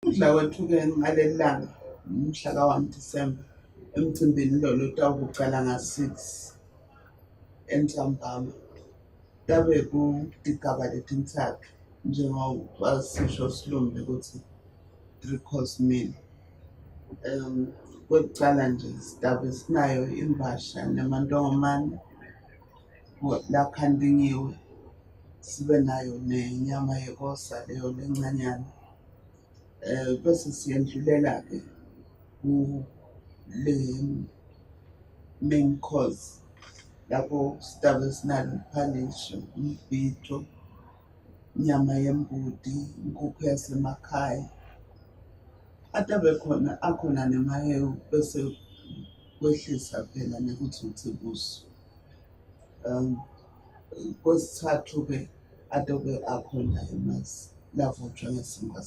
Ukudla kwethu-ke ngaleli langa mhla ka-1 Disemba emcimbini lona otawukucala nga-6 entsambama tabe kutigaba letintsatfu njengoba sisho silumbi ukuthi three course meal. Kwekucala nje sitabe sinayo imbasha nemantongomane lakhandingiwe, sibe nayo nenyama yekosa leyo lencanyana. Bese siyendlulela-ke kule main course lapho sitabe sinalo iphalishi, umbhido, inyama yembuti, inkukhu yasemakhaya. Atabe khona akhona nemahewu bese kwehlisa phela nekuthi uthi busu. Kwesithathu-ke atobe akhona emasi lavutshwa ngesinkwa .